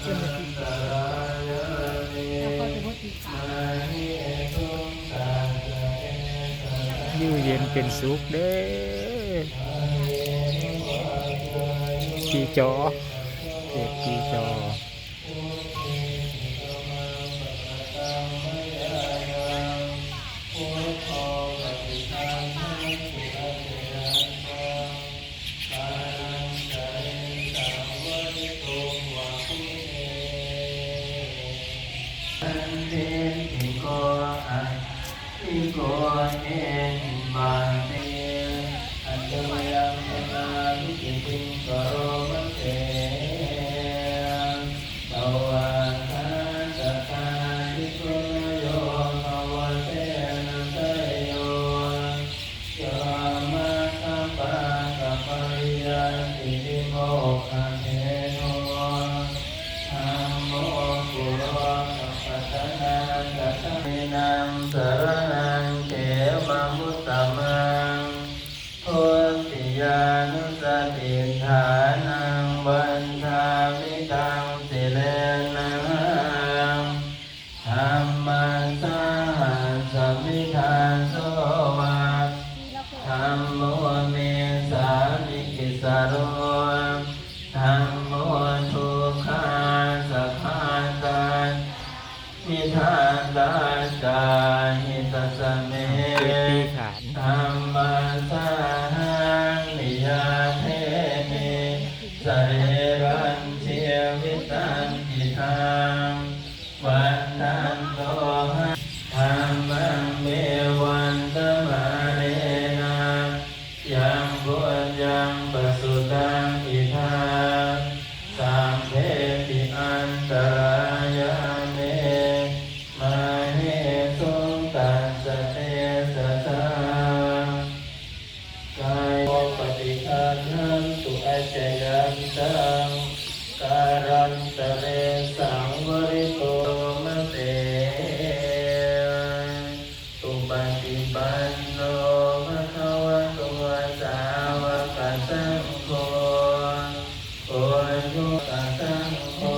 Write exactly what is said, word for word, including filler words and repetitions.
ຢູ່ເຢັນເປັນສຸກເດີ້ ປີຈໍ ເຂດປີຈໍ. Sandiṭṭhiko asammāhiko hitvānantarāyā me, aññāya bhikkhave samādhuttā bhikkhū samādiṭṭhako viharanti vihāravāsena seyyo, yo maggapākapariyattivimokkhabhedo, dhammo kulokapatanā tathāgataṃ saraṇaṃ khemamuttamaṃ. Dutiyānussatiṭṭhānaṃ vandāmi taṃ sirenahaṃ, dhammasāhasmi dāso va, dhammo me sāmikissaro, dhammo dukkhassa ghātā ca nidassā ca hitassa me, เจ็ดปีขาด dhammasāhaṃ niyyādemi sarīrañjīvitañcidaṃ, vandantohaṃ dhammaṃ me vandamānena yaṃ puññaṃ pasutaṃ idha, sabbepi antarāyā me māhesuṃ tassa tejasā. Kāyopaṭiggaṇhatu accayantaṃ, kālantare saṃvarituṃ va me. Supaṭipanno bhagavato sāvakasaṅgho, ujukasaṅgho,